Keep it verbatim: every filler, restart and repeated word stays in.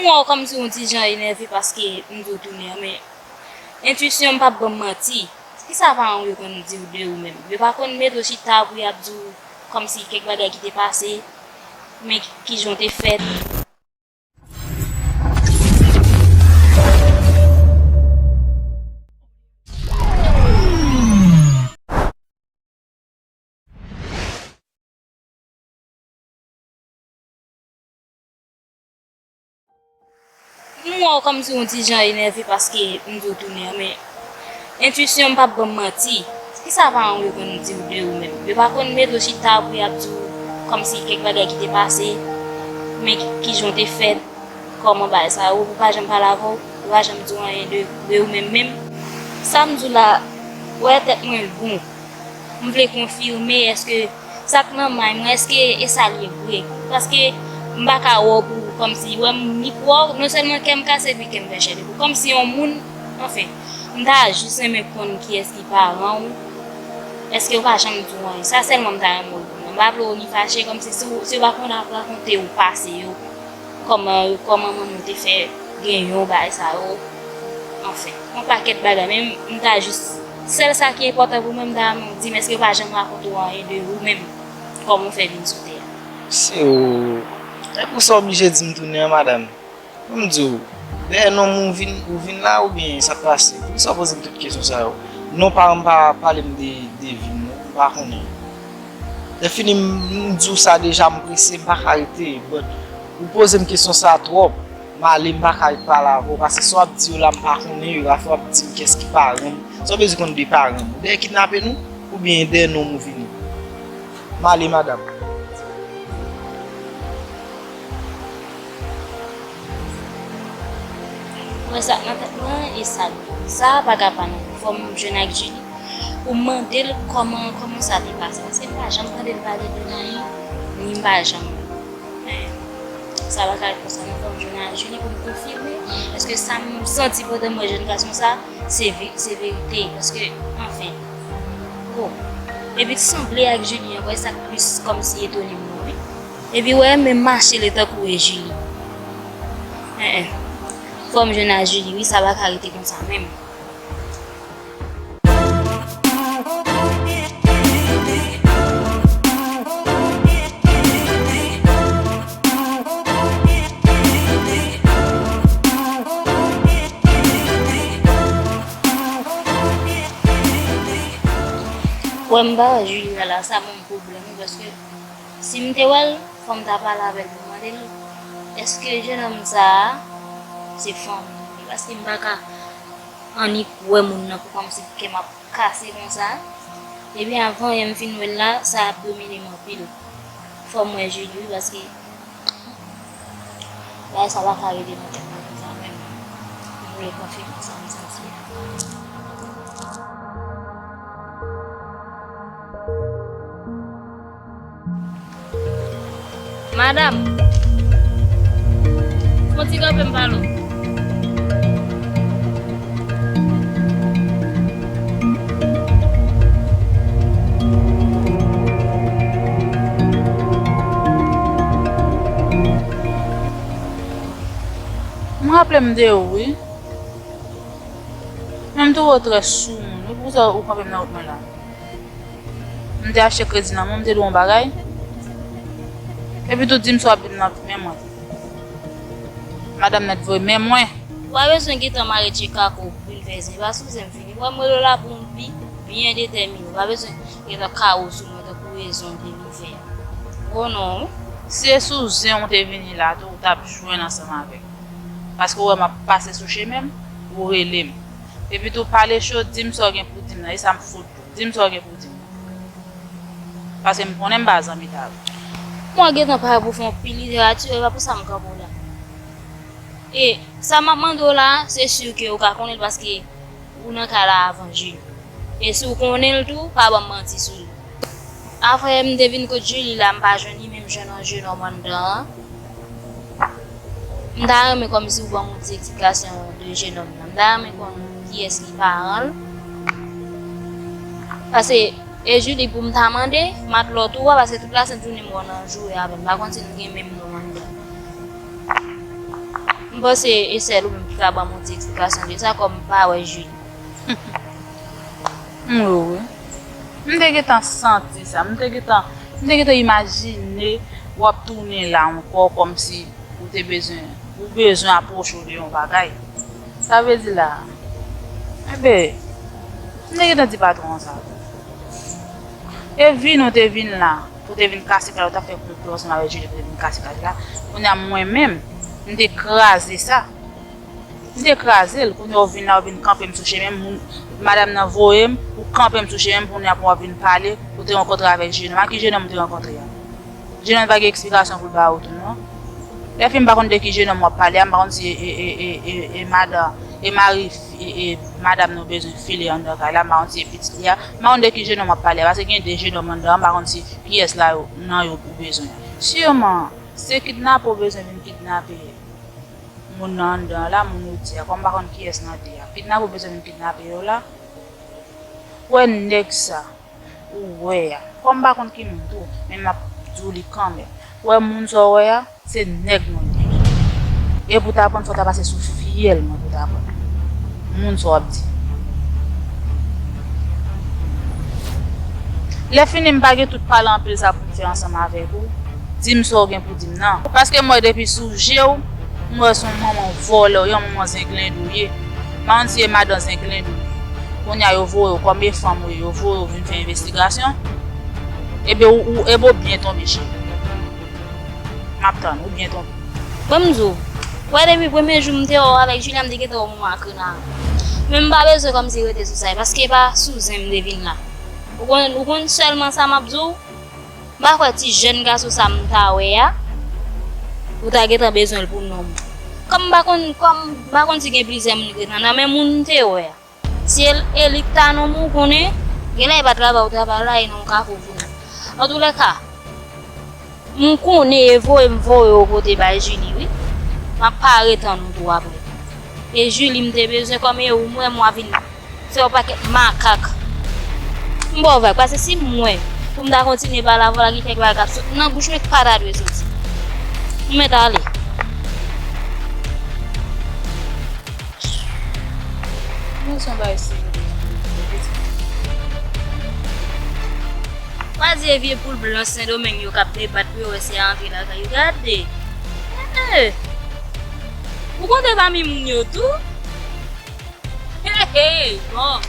M wè w kòmsi w yon ti jan enève paske m di w tounen an, men entwisyon m p ap ban m manti. Kisa paran w yo konn di w de ou menm? Yo pa konn mete w chita pou y ap di w kòmsi kèk bagay ki te pase, men ki, kijan w te fèt. M wè w kòmsi w yon ti jan enève paske m di w tounen an, men entwisyon m p ap ban m manti. Kisa paran w yo konn di w de ou menm? Yo pa konn mete w chita pou y ap di w kòmsi kèk bagay ki te pase, men ki, kijan w te fèt, kòman bagay sa yo, yo pa janm pale avè w, yo pa janm di w anyen de, de ou menm menm. Sa m di w la, wè tèt mwen bon. M vle konfime, èske sa k nan may mwen, èske e sa l ye vre? Paske m pa ka wè w pou kòmsi, wè m ni pou wè w, non sèlman kè m kase, epi kè m fè chè de pou. Kòmsi yon moun, anfen, m ta jis renmen konn kiyès ki paran w. Èske yo pa janm di w anyen? Sa sèlman m ta renmen w konn. M pa vle w ni fache, kòmsi si w, si yo pa konn ap rakonte w pase yo. Kòman, kòman manman w te fè gen yon bagay sa yo. Anfen, yon pakèt bagay, men m ta jis, sèl sa ki enpòtan pou mwen, m ta renmen w di m èske yo pa janm rakonte w anyen de ou menm, kòman w fè vin sou tè a. Se ou, e pou sa w oblije di m tounen an, madanm. Ban m di w, dèyè nonm ou vin, ou vin la oubyen sa k pase? Poukisa w poze m tout kesyon sa yo? Non, paran m pa pale m de, de vi m, non, m pa konnen. Lèfini, m, m di w sa deja, m prese, m pa ka rete. But, ou poze m kesyon sa twòp, m ale, m pa ka ret pale avè w, paske sa w ap di yo la, m pa konnen yo, afè w ap di m kiyès ki paran m. Sa w bezwen konn de paran m? Ou dèyè kidnape nou? Oubyen dèyè nonm ou vini? M ale, madanm. Mwen sa k nan tèt mwen, e sa l ye. Sa pa ka pa nan fò m jwenn ak Julie pou m mande l kòman, kòman sa te pase. Paske m pa janm tande l pale de Naïm, ni m pa janm. Men, sa pa ka ret konsa nan fò m jwenn ak Julie pou m konfime. Èske sa m santi pandan m wè jèn gason sa, se ve-, se verite? Paske, anfen, bon. Epi l sanble ak Julie ankò, e sa k plis kòmsi etone m nan, wi. Epi wè, menm mache l tankou e Julie. En, en. Fò m jwenn a Julie, wi, sa pa ka rete konsa menm. Wè m pa wè Julie la, sa ban m pwoblèm, wi, paske si m te wè l, fò m ta pale avè l pou mande l, èske jennonm sa a se fanmi li? Paske m pa ka annik wè moun nan pou kòmsi kè m ap kase konsa. Epi avan yè m fin wè l la, sa ap domine m anpil. Fò m wè Julie, wi, paske bagay sa pa ka rete nan tèt mwen konsa menm. M vle konfime sa m santi a. Madanm, fè yon ti kanpe m pale w. M raple m de ou, wi. Men m te wè w trè sou moun, wi. Poukisa ou kanpe m nan wout mwen la? M te achte kredi nan men w, m te di w yon bagay. Epi tou, di m sa w ap di m nan, men mwen. Madanm nèt voye men mwen. Ou pa bezwen gentan mare tchekako pou vin fè zen. Pa sipoze m fini. Ou wè m rele w la pou yon bi byen detèmine. Ou pa bezwen gentan kawo sou mwen tankou rezon w te vin fè a. O non, wi. Si se sou zen w te vini la tou, ou t ap jwenn ansanm avè m. Paske ou wè m ap pase sou chemen m, ou rele m. Epi tou, pale cho, di m sa w gen pou di m nan. E sa m fout. Di m sa w gen pou di m. Paske m konnen m pa zanmi ta vre. Mwen gentan pare pou fè yon pil literati, e pa pou sa m kanpe w la. E sa m ap mande w la, se si ke ou ka konnen l paske ou nan kay la avan Julie. E si w konnen l tou, pa ban m manti sou li. Apre m te vin kot Julie la, m pa jwenn li, men m jwenn yon jenòm anndan an. M ta renmen kòmsi w ban m yon ti eksplikasyon de jenòm nan. M ta renmen konn kiyès ki paran l. Paske e Julie pou m ta mande, matlòt ou a, paske tout lasent jounen m wè w nan joure avè l. M pa konn si nou gen menm non anndan. M panse e sèl ou menm ki ka ban m yon ti eksplikasyon de sa, kòm m pa wè Julie. M wè w wi. M te gentan santi sa. M te gentan, m te gentan imajine w ap tounen la ankò kòmsi ou te bezwen, ou bezwen apwoche w de yon bagay. Sa vle di la, enben, m te gentan di patwon an sa tou. E vin ou te vin la, pou te vin kase kay la, ou t ap fè konplo ansanm avèk Julie pou te vin kase kay la. Kounye a mwen menm, m te kraze sa. M te kraze l, kounye a w vin la, w vin kanpe m sou chemen m, moun, madanm nan voye m, ou kanpe m sou chemen m, kounye a pou w ap vin pale, ou te rankontre avèk jenòm. A ki jenòm ou te rankontre a? Jenòm pa gen eksplikasyon pou l ba ou tou, non. Lè fin, m pa konn de ki jenòm w ap pale a, m pa konn si e, e, e, e, e, e madan, e mari, e, e madanm nan bezwen file anndan kay la, m pa konn si e pitit li a, m pa konn de ki jenòm w ap pale a, paske gen de jenòm anndan an, m pa konn si kiyès la yo, nan yo ou bezwen. Siman, se kidnape w bezwen vin kidnape moun nan anndan an la, moun ou di a, kòm m pa konn kiyès nan de a. Kidnape w bezwen vin kidnape yo la. Wè nèg sa, ou wè a. Kòm m pa konn ki moun tou, men m ap di w li kanmenm. Wè moun sa w wè a, se nèg mwen li ye. E pou w ta aprann, fò w ta pase sou fyèl mwen pou w ta aprann. Moun sa w ap di. Lè fini, m pa gen tout pale anpil sa pou m fè ansanm avèk ou. Di m sa w gen pou di m nan. Paske m wè depi sou je w, m wè se yon manman vòlè, yon manman zenglendo w ye. M pa konn si e madan zenglendo w ye. Kounye a yo voye w kòm e fanm ou ye, yo voye w vin fè envestigasyon. Ebyen, ou, ou, ebyen w byen tonbe, cheri. M ap tann, ou byen tonbe. Bon, m di w, wè depi premye jou m te wè w avèk Julie a, m te gentan wè w mwen ak Renara. Men m pa bezwen kòmsi rete sou sa, paske e pa sou zen m te vin la. Ou konn, ou konn sèlman sa m ap di w? M pa kwè ti jèn gason sa m ta wè a, ou ta gentan bezwen l pou nonm. Kòm m pa konn, kòm m pa konn si gen plizyè moun ki ret nan, nan men moun m te wè a. Si e, e li k ta nonm ou konnen, genlè e pa travay ou t ap al la, e nan yon kafou ou vin. Antoulèka, m konnen e voye m voye w pote bay Julie wi. M ap pare tann ou tou apre. E Julie m te bezwen kòm e ou m wè m w ap vin fè yon pakèt makak. M ba w vag, paske si m wè pou m ta kontinye pale avè w la, gen kèk bagay k ap sot nan bouch mwen k pa ta dwe soti. M mèt ale. Mwen se yon bagay serye. Wa di e vye poul blanch Sendomeng yo k ap debat pou yo wè si y a antre lakay yo. Gade! Hey! Ou konte pami moun yo tou? Hey, hey! Bon.